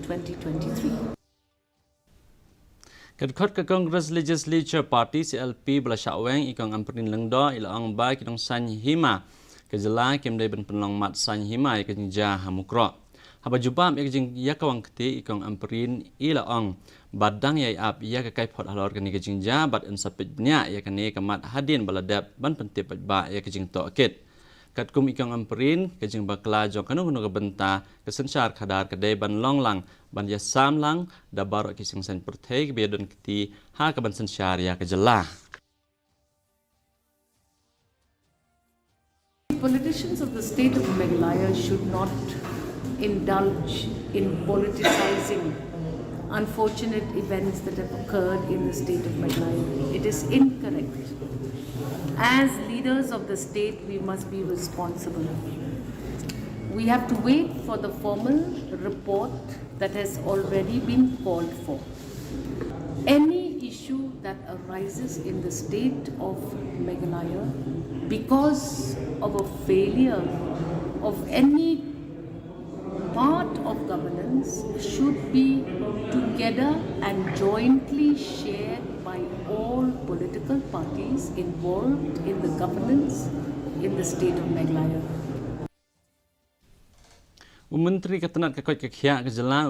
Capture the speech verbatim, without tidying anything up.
twenty twenty-three. Ka dkhot ka Congress Legislature Party, C L P, ba la shah weng, i Kong Ampareen Lyngdoh, i la ong ba ki nongsain hima ka jylla kim dei ban pynlong mat sain hima ïa ka jingjia ha Mukroh. Haba jubab ïa ka jing, ïa ka wang kti, i Kong Ampareen i la ong ba dang ïai ap ïa ka kaiphod halor kane ka jingjia bad yn sa peit bniah ïa kane ka mat hadien ba la dep ban pyntip paidbah ïa ka jingtohkit. Katkum i Kong Ampareen, ka jingbakla jong kano kano ka bynta ka synshar khadar ka dei ban long lang, ban ïasam lang da baroh ki seng saiñ pyrthei kiba ïadon kti ha kaban synshar ïa ka jylla. Politicians of the state of Meghalaya should not indulge in politicizing unfortunate events that have occurred in the state of Meghalaya. It is incorrect. As leaders of the state, we must be responsible. We have to wait for the formal report that has already been called for. Any issue that arises in the state of Meghalaya because of a failure of any part of governance should be together and jointly shared by all political parties involved in the governance in the state of Meghalaya. U Myntri ka tnat ka koit ka khiah ka jylla, u